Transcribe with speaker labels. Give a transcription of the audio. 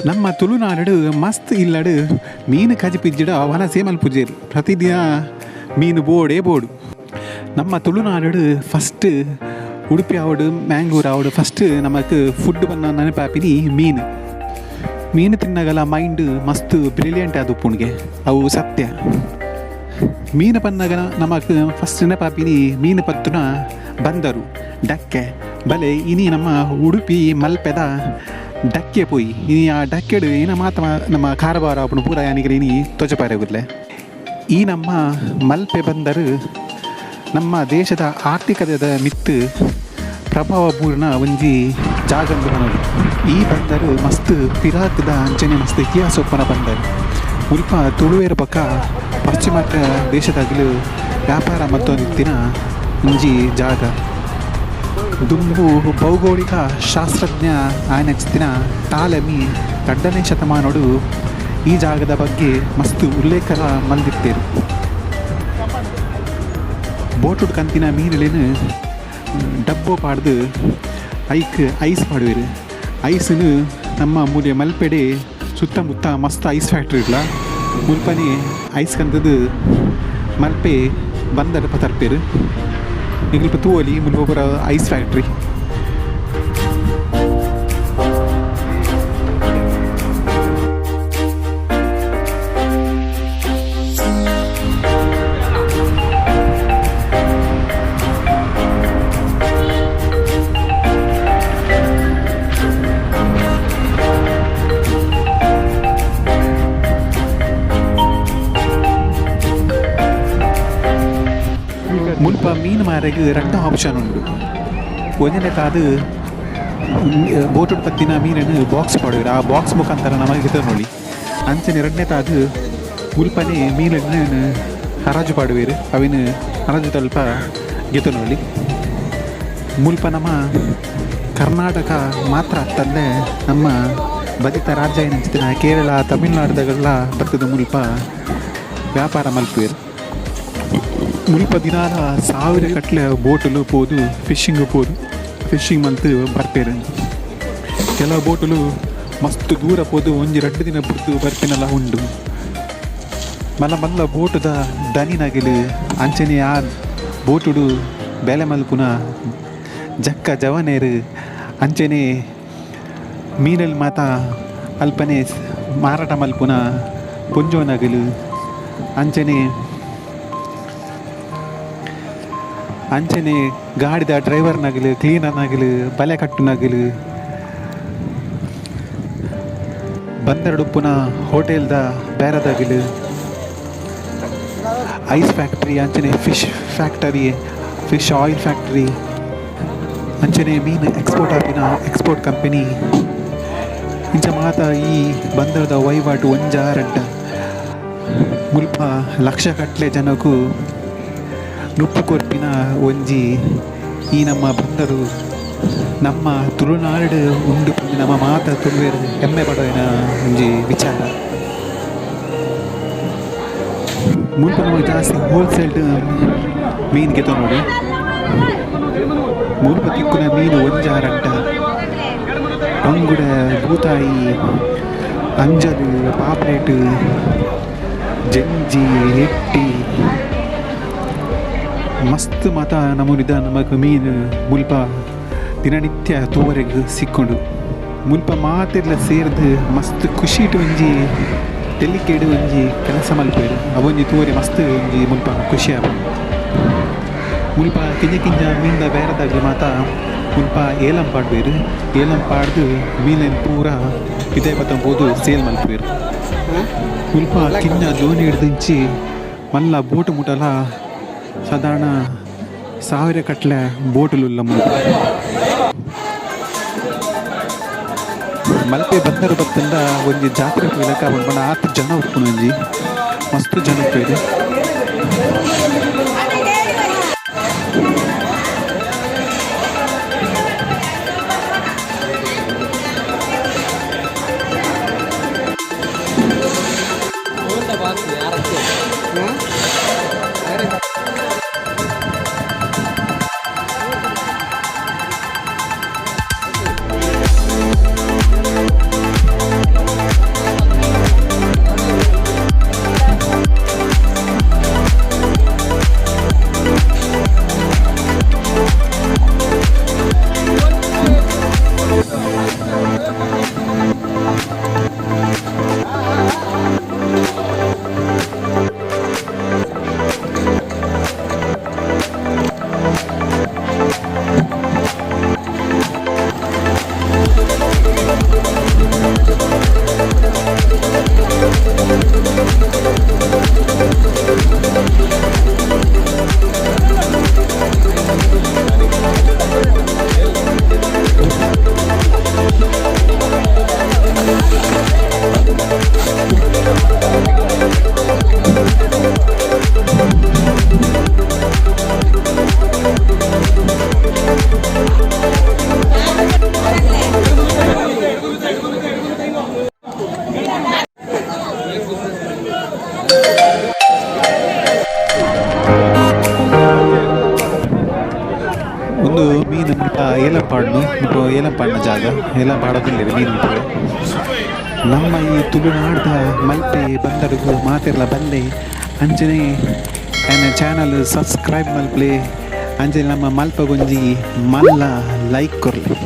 Speaker 1: ನಮ್ಮ ತುಳುನಾಡು ಮಸ್ತ್ ಇಲ್ಲಡು ಮೀನು ಕಜಿಪಿಜ್ಜಿಡ ವನಸೆ ಮಲ್ಪುಜೆರ್ ಪ್ರತಿದಿನ ಮೀನು ಬೋಡೇ ಬೋಡು. ನಮ್ಮ ತುಳುನಾಡು ಫಸ್ಟ್ ಉಡುಪಿ ಆವಡು ಮ್ಯಾಂಗ್ಳೂರ್ ಆವಡು ಫಸ್ಟ್ ನಮಕ್ ಫುಡ್ ಬನ್ನ ನೆನಪಾಪಿನಿ ಮೀನು. ಮೀನು ತಿನ್ನಗಲ ಮೈಂಡ್ ಮಸ್ತ್ ಬ್ರಿಲಿಯಂಟ್ ಆದುಪ್ಪುಂಡ್ಗೆ ಅವು ಸತ್ಯ. ಮೀನು ಪನ್ನಗನ ನಮಕ್ ಫಸ್ಟ್ ನೆನಪಾಪಿನಿ ಮೀನು ಪತ್ತುನ ಬಂದರು ಡಕ್ಕೆ ಬಲೆ. ಇನಿ ನಮ್ಮ ಉಡುಪಿ ಮಲ್ಪೆದ ಡಕ್ಕೆ ಪೋಯಿ ಇನಿ ಆ ಡಕ್ಕೆಡು ಏನ ಮಾತ ನಮ್ಮ ಕಾರಬಾರ ಆಪುಂಡು ಪೂರ ಯಾನಿಗ್ರೆ ಇನಿ ತೊಜಪಾರೆ ಗುರ್ಲೆ. ಈ ನಮ್ಮ ಮಲ್ಪೆ ಬಂದರು ನಮ್ಮ ದೇಶದ ಆರ್ಥಿಕತೆದ ಮಿತ್ತು ಪ್ರಭಾವ ಪೂರ್ಣ ಒಂಜಿ ಜಾಗಂದು ಪನೊಲಿ. ಈ ಬಂದರು ಮಸ್ತ್ ಪಿರಾಕ್ದ ಅಂಚನೆ ಮಸ್ತ್ ಇತಿಹಾಸ ಉಪ್ಪುನ ಬಂದರು. ಮುಲ್ಪ ತುಳುವೆರ್ ಬೊಕ ಪಾಶ್ಚಿಮಾತ್ಯ ದೇಶದಾಗಲು ವ್ಯಾಪಾರ ಮಲ್ತೊಂದಿತ್ತಿನ ಒಂಜಿ ಜಾಗ. ದುಂಬು ಭೌಗೋಳಿಕ ಶಾಸ್ತ್ರಜ್ಞ ಆಯನಚಿತ್ತಿನ ಟಾಲೆಮಿ 2ನೇ ಶತಮಾನೊಡು ಈ ಜಾಗದ ಬಗ್ಗೆ ಮಸ್ತ್ ಉಲ್ಲೇಖಲ ಮಲ್ದಿತ್ತೇರು. ಬೋಟುಡ್ ಕಂತಿನ ಮೀನುಲೆನ್ ಡಬ್ಬೋ ಪಾಡ್ದು ಐಕ್ ಐಸ್ ಪಾಡುವೆರ್. ಐಸ್ನು ನಮ್ಮ ಮೂಲೆ ಮಲ್ಪೆಡೆ ಸುತ್ತಮುತ್ತ ಮಸ್ತ್ ಐಸ್ ಫ್ಯಾಕ್ಟ್ರಿ ಇಲ್ಲ ಮುಲ್ಪನೆ ಐಸ್ ಕಂತದ್ದು ಮಲ್ಪೆ ಬಂದರ್ ಪತರ್ಪೇರು. ನಿಗಲ್ಪ ತೂವಲಿ ಮುಲ್ಪ ಪೂರ ಐಸ್ ಫ್ಯಾಕ್ಟ್ರಿ. ಮುಲ್ಪ ಮೀನು ಮಾರೆಗ್ ರಡ್ಡ್ ಆಪ್ಷನ್ ಉಂಡು. ಒಂಜನೆತಾದ್ ಬೋಟುಡ್ ಪತ್ತಿನ ಮೀನನ್ನು ಬಾಕ್ಸ್ ಪಾಡುವೆರ್, ಆ ಬಾಕ್ಸ್ ಮುಖಾಂತರ ನಮಗೆ ಗೆತೊನೊಲಿ. ಅಂಚನೆ ಎರಡನೇತಾದ್ ಮುಲ್ಪನೆ ಮೀನನ್ನು ಹರಾಜು ಪಾಡುವೆರ್, ಅವಿನ ಹರಾಜು ತಲ್ಪ ಗೆತೊನೊಲಿ. ಮುಲ್ಪ ನಮ್ಮ ಕರ್ನಾಟಕ ಮಾತ್ರ ಅತ್ತಂದೆ ನಮ್ಮ ಬದಿತ ರಾಜ್ಯ ಏನಂಚಿತ್ತಿನ ಕೇರಳ ತಮಿಳ್ನಾಡುದಗಲ್ಲ ಬತ್ತದ ಮುಲ್ಪ ವ್ಯಾಪಾರ ಮಲ್ಪುವೆರ್. ಮುಲ್ಪ ದಿನಾಲ ಸಾವಿರ ಕಟ್ಲೆ ಬೋಟುಲು ಪೋದು ಫಿಶಿಂಗ್ ಪೋದು ಫಿಶಿಂಗ್ ಮಲ್ತ್ ಬರ್ಪೆರ್. ಕೆಲವು ಬೋಟುಲು ಮಸ್ತ್ ದೂರ ಪೋದು ಒಂಜಿ ರಡ್ಡ್ ದಿನ ಬುಡ್ದು ಬರ್ಪಿನಲ ಉಂಡು. ಮಲ್ಲ ಮಲ್ಲ ಬೋಟುದ ದನಿನಗಲು ಅಂಚನೆ ಆ ಬೋಟುಡು ಬೇಲೆ ಮಲ್ಪುನ ಜಕ್ಕ ಜವನೆರ್ ಅಂಚನೆ ಮೀನಲ್ ಮಾತ ಅಲ್ಪನೆ ಮಾರಾಟ ಮಲ್ಪುನ ಪೊಂಜೋನಗಲು ಅಂಚನೆ ಅಂಚನೆ ಗಾಡಿದ ಡ್ರೈವರ್ ನಗಲು ಕ್ಲೀನರ್ ನಗಲು ಬಲೆ ಕಟ್ಟುನಗಲು ಬಂದರಡುಪ್ಪುನ ಹೋಟೆಲ್ದ ಬೇರದಗಲು ಐಸ್ ಫ್ಯಾಕ್ಟರಿ ಅಂಚನೆ fish factory fish oil factory ಅಂಚನೆ ಮೀನು ಎಕ್ಸ್ಪೋರ್ಟ್ ಆಪಿನ ಎಕ್ಸ್ಪೋರ್ಟ್ ಕಂಪನಿ ಇಂಚ ಮಾತ ಈ ಬಂದರದ ವಹಿವಾಟು ಒಂಜಾ ರಡ್ಡ. ಮುಲ್ಪ ಲಕ್ಷ ಕಟ್ಲೆ ಜನಕು ನುಪ್ಪು ಕೊರ್ಪಿನ ಒಂಜಿ ಈ ನಮ್ಮ ಬಂದರು ನಮ್ಮ ತುಳುನಾಡು ಉಂಡು ನಮ್ಮ ಮಾತ ತುಳುವೆರ್ ಹೆಮ್ಮೆ ಪಡುವಿನ ಒಂಜಿ ವಿಚಾರ. ಮುಲ್ಪ ನಮಗೆ ಜಾಸ್ತಿ ಹೋಲ್ಸೇಲ್ ಮೀನು ಗೆತೊನೊಲಿ. ಮುಲ್ಪ ತಿಕ್ಕುನ ಮೀನು ಒಂಜಾ ರಡ್ಡ ಬಂಗುಡೆ, ಬೂತಾಯಿ, ಅಂಜಲ್, ಪಾಪ್ಲೇಟ್, ಜಂಜಿ, ನೆಟ್ಟಿ ಮಸ್ತ್ ಮಾತ ನಮೂನಿದ ನಮಕ್ ಮೀನು ಮುಲ್ಪ ದಿನನಿತ್ಯ ತೂವರೆಗ್ ಸಿಕ್ಕುಂಡು. ಮುಲ್ಪ ಮಾತೆರ್ಲ ಸೇರ್ದ್ ಮಸ್ತ್ ಖುಷಿಟ್ ಒಂಜಿ ತೆಲಿಕೆಡ್ ಒಂಜಿ ಕೆಲಸ ಮಲ್ಪುವೆರ್. ಅವೊಂಜಿ ತೂವರೆ ಮಸ್ತ್ ಒಂಜಿ ಮುಲ್ಪ ಖುಷಿ ಆಪುಂಡು. ಮುಲ್ಪ ಕಿಂಜ ಕಿಂಜ ಮೀನ್ದ ಬೇರದಾಗ್ಲು ಮಾತ ಮುಲ್ಪ ಏಲಂ ಪಾಡ್ವೆರ್. ಏಲಂ ಪಾಡ್ದ್ ಮೀನೆನ್ ಪೂರ ಪಿದಯಿ ಪತ್ತೊಂದು ಪೋದು ಸೇಲ್ ಮಲ್ಪುವೆರ್. ಮುಲ್ಪ ಕಿನ್ನ ದೋಣಿ ಹಿಡ್ದಿಂಚಿ ಮಲ್ಲ ಬೋಟ್ ಮುಟಲ ಸಾಧಾರಣ ಸಾವಿರ ಕಟ್ಲೆ ಬೋಟುಲುಲ್ಲ ಮುಲ್ಪ. ಮಲ್ಪೆ ಬಂದರು ಬತ್ತಂಡ ಒಂಜಿ ಜಾತ್ರೆ ಪೋಯಿಲಕ ಪಂಡ ಆತ್ ಜನ ಉಪ್ಪುನು, ಒಂಜಿ ಮಸ್ತ್ ಜನ ಉಪ್ಪುವೆರ್. ಉಂದು ಮೀನು ಮುಲ್ಪ ಏಲಂ ಪಾಡ್ನು, ಮುಲ್ಪ ಏಲಂ ಪಾಡ್ನ ಜಾಗ, ಏಲಂ ಪಾಡೊಂದುಲ್ಲೆರ್ ಮೀನು ಪೂರ. ನಮ್ಮ ಈ ತುಳುನಾಡ್ದ ಮಲ್ಪೆ ಬಂದರುಗು ಮಾತೆರ್ಲ ಬಲ್ಲೆ. ಅಂಚನೆ ಎನ್ನ ಚಾನಲ್ ಸಬ್ಸ್ಕ್ರೈಬ್ ಮಲ್ಪಲೆ. ಅಂಚನೆ ನಮ್ಮ ಮಲ್ಪಗೊಂಜಿ ಮಲ್ಲ ಲೈಕ್ ಕೊರ್ಲೆ.